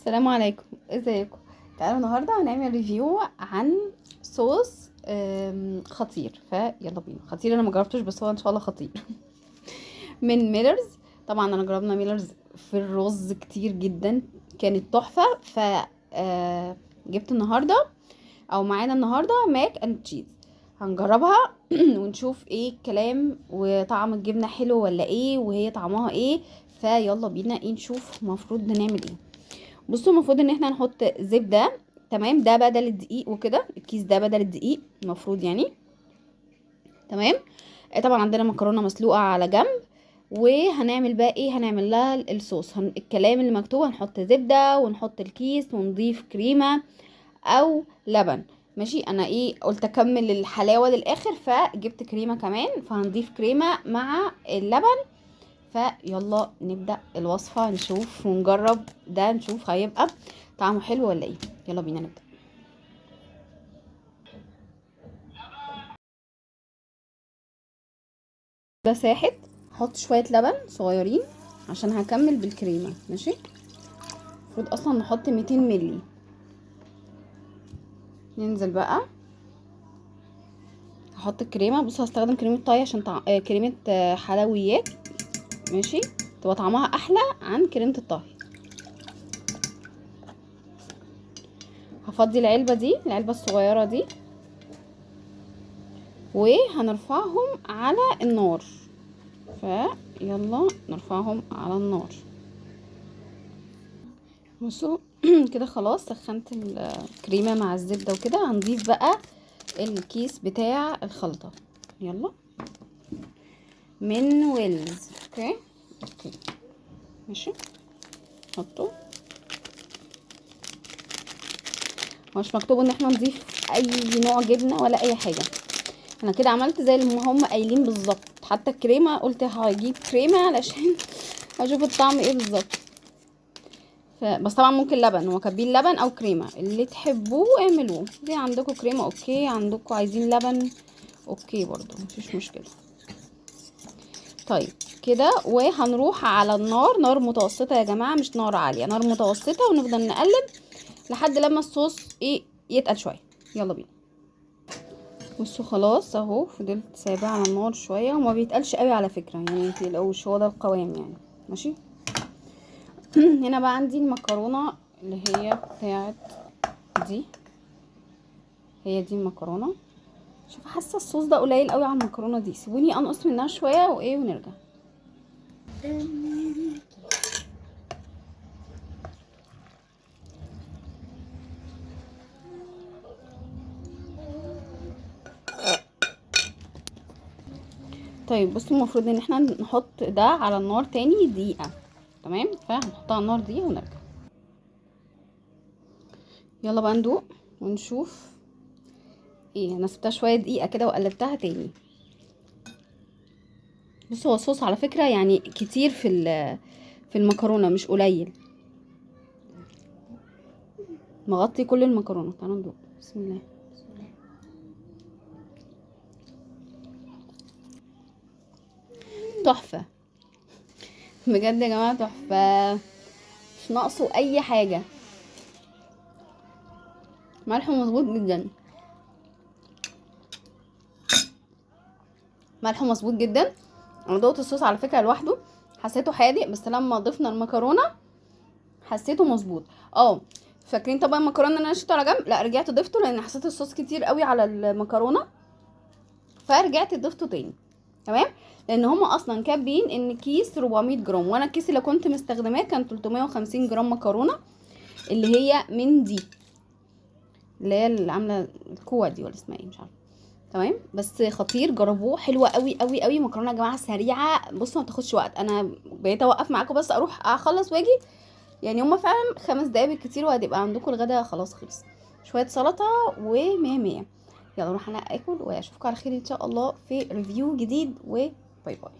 السلام عليكم، ازيكم؟ تعالوا النهارده هنعمل review عن صوص خطير. فيلا بينا. خطير انا ما جربتوش، بس هو ان شاء الله خطير. من ميلرز. طبعا انا جربنا ميلرز في الرز كتير جدا، كانت تحفة. ف جبت النهارده او معانا النهارده mac and cheese، هنجربها ونشوف ايه الكلام، وطعم الجبنة حلو ولا ايه، وهي طعمها ايه. فيلا بينا ايه نشوف المفروض نعمل ايه. بصوا، المفروض ان احنا نحط زبدة، تمام؟ ده بدل الدقيق وكده، الكيس ده بدل الدقيق المفروض يعني، تمام. طبعا عندنا مكرونه مسلوقة على جنب، وهنعمل بقى ايه؟ هنعمل لها الصوص. الكلام اللي مكتوب، هنحط زبدة ونحط الكيس ونضيف كريمة او لبن، ماشي. انا ايه قلت اكمل الحلاوة للاخر، فجبت كريمة كمان، فهنضيف كريمة مع اللبن. فيلا نبدأ الوصفة، نشوف ونجرب ده، نشوف هيبقى طعمه حلو ولا ايه. يلا بينا نبدأ. ده ساحت، هحط شوية لبن صغيرين عشان هكمل بالكريمة، ماشي. المفروض اصلا نحط 200 ملي. ننزل بقى، هحط الكريمة. بصوا هستخدم كريمة طهي عشان كريمة حلويات، ماشي، تبقى طعمها احلى عن كريمة الطهي. هفضي العلبة دي، العلبة الصغيرة دي، وهنرفعهم على النار. فيلا نرفعهم على النار. بصوا كده خلاص سخنت الكريمة مع الزبدة وكده. هنضيف بقى الكيس بتاع الخلطة، يلا، من ويلز. okay okay ماشي، حطه. مش مكتوب ان احنا نضيف اي نوع جبنه ولا اي حاجة. انا كده عملت زي ما هم قايلين بالظبط، حتى الكريمة قلت هجيب كريمة علشان اشوف الطعم ايه بالظبط. بس طبعا ممكن لبن، هو كاتبين لبن او كريمة، اللي تحبوه اعملوه. دي عندكم كريمة okay، عندكم عايزين لبن okay برضو مفيش مشكلة. طيب كده، وهنروح على النار، نار متوسطه يا جماعة، مش نار عالية، نار متوسطه، ونفضل نقلب لحد لما الصوص ايه يتقل شوية. يلا بينا. بصوا خلاص اهو، فضلت سايباه على النار شوية، وما بيتقلش قوي على فكرة، يعني متقلقوش، هو ده القوام يعني، ماشي. هنا بقى عندي المكرونه اللي هي بتاعت دي، هي دي المكرونه. شوف، حاسه الصوص ده قليل قوي على المكرونه دي، سيبوني انقص منها شوية وايه ونرجع. طيب بصوا، المفروض ان احنا نحط ده على النار تاني دقيقة، تمام؟ فهنحطها على النار دقيقة ونرجع. يلا بقى ندوق ونشوف ايه. انا سبتها شوية دقيقة كده وقلبتها تاني. بصوا هو الصوص على فكرة يعني كتير في المكرونه، مش قليل، مغطي كل المكرونه. تعالوا ندوق، بسم الله. تحفة بجد يا جماعة، تحفة، مش ناقصه اي حاجة، ملحة مظبوط جدا، ملحة مظبوط جدا. انا دوقت الصوص على فكرة لوحده حسيته حادق، بس لما ضفنا المكرونه حسيته مظبوط. فاكرين طبعا المكرونه اللي انا شلته على جنب؟ لا، رجعت ضفته لان حسيت الصوص كتير قوي على المكرونه، فرجعت ضفته تاني، تمام؟ لان هما اصلا كاتبين ان كيس 400 جرام، وانا الكيس اللي كنت مستخدماه كان 350 جرام مكرونه، اللي هي من دي، اللي هي اللي عامله الكوع دي ولا اسمها ايه مش عارفه، تمام. بس خطير، جربوه، حلوة قوي قوي قوي. مكرونه يا جماعة سريعة، بصوا ما بتاخدش وقت. انا بقيت اوقف معاكم بس اروح اخلص واجي، يعني هما فعلا 5 دقايق بالكتير وهتبقى عندكم الغدا خلاص خلص. شوية سلطة ومية مية. يلا اروح انا اكل، واشوفكم على خير ان شاء الله في review جديد، و bye bye.